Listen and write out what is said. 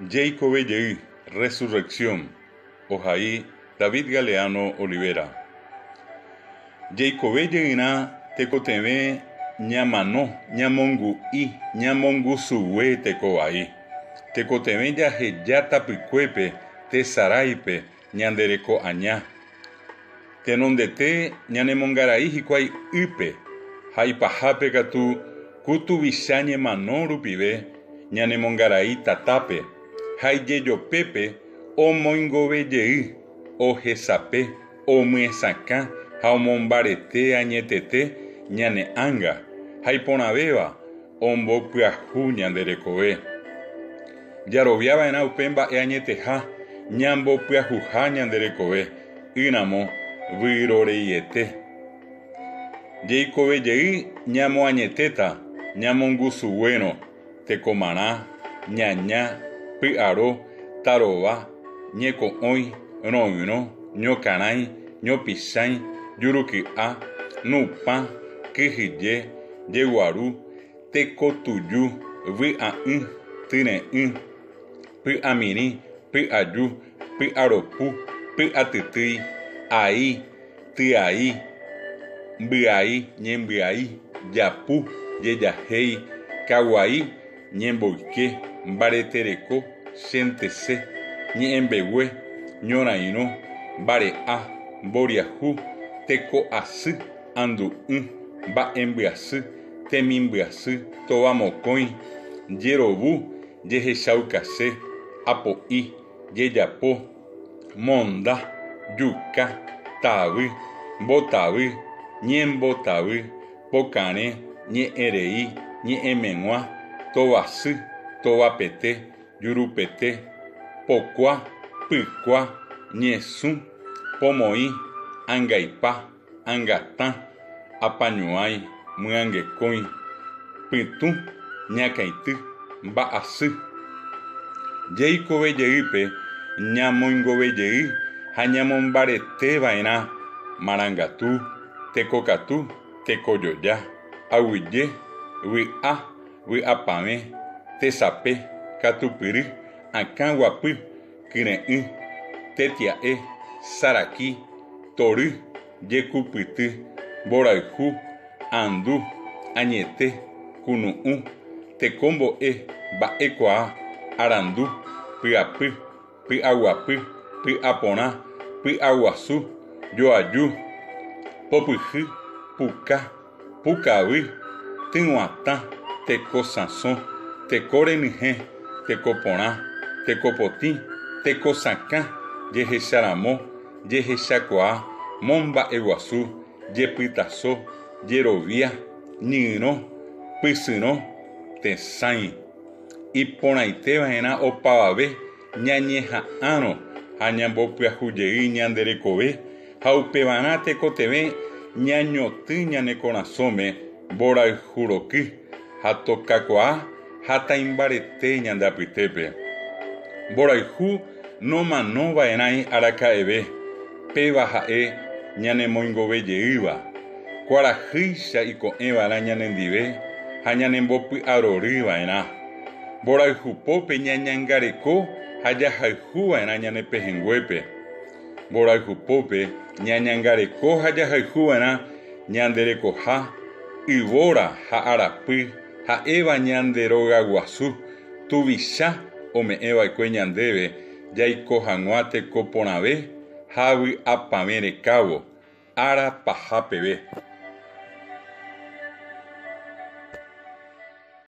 Jeikove jey, Resurrección, ohai David Galeano Olivera. Jeikove jeyrã tekotevẽ ñamano, ñamongu'i, ñamongusugue tekovai. Tekotevẽ jaheja tapykuépe, tesaráipe, ñande reko aña. Tenondete ñanemongarai hikuái ýpe ha ipahápe katu ku tuvicha ñemano rupive ñanemongarai tatápe ha ijejopépe omoingove jey, ohesape, omyesakã ha omombarete añetete ñane ánga ha iporãvéva ombopyahu ñande rekove. Jaroviava'erã upe mba'e añeteha ñambopyahuha ñande rekove, ỹramo vyroreiete. Jeikove jey ñamoañetéta ñamongusuguérõ tekomarã, ñaña, py'aro, tarova, ñeko'õi, royrõ, ñokarãi, ñopichãi, juruky'a, nupã, kyhyje, jeguaru, tekotuju, vy'a'ỹ, tyre'ỹ, py'amirĩ, py'aju, py'aropu, py'atytýi, ai, tyai, mbyai, ñembyai, japu, jejahéi, kaguai, ñemboyke, mbaretereko, chentese, ñe'ẽmbegue, ñorairõ, mbare'a, mboriahu, teko'asy, andu'ỹ, mba'embyasy, temimbyasy, tovamokõi, jerovu, jehechaukase, apo'i, jejapo, monda, juka, tavy, mbotavy, ñembotavy, pokarẽ, ñe'ẽrei, ñe'ẽmeg̃ua, tovasy, tovapete, jurupete, pokua, pykua, ñesũ, pomoĩ, angaipa, angatã, apañuái, myangekõi, pytũ, ñakãity, mba'asy. Jeikovejeýpe ñamoingovejey ha ñamombareteva'erã marangatu, tekokatu, tekojoja, aguyje, vy'a, vy'apavẽ, tesape, katupyry, akãguapy, kyre'ỹ, tetia'e, saraki, tory, jekupyty, mborayhu, andu, añete, kunu'ũ, tekombo'e, mba'ekuaa, arandu, pyapy, py'aguapy, py'aporã, py'aguasu, joaju, popyhy, puka, pukavy, tyg̃uatã, teko sãso, teko renyhẽ, teko porã, teko potĩ, teko sakã, jehecharamo, jehechakuaa, momba'eguasu, jepytaso, jerovia, ñyrõ, pysyrõ, tesãi. Iporãiteva'erã opavave ñañeha'ãrõ ha ñambopyahujey ñande rekove ha upevarã tekotevẽ ñañotỹ ñane korasõme mborayhuroky ha tokakuaa ha taimbarete ñande apytépe. Mborayhu nomanova'erãi araka'eve, péva ha'e ñanemoingovejeýva. Kuarahýicha iko'ẽva'erã ñanendive ha ñanembopy'aroryva'erã. Mborayhupópe ñañangareko ha jahayhuva'erã ñane pehẽnguépe. Mborayhupópe ñañangareko ha jahayhuva'erã ñande rekoha, yvóra ha arapy ha'éva ñande rogaguasu tuvicha ome'ẽva'ekue ñandéve jaiko hag̃ua teko porãve ha vy'apavẽ rekávo, ára paha peve.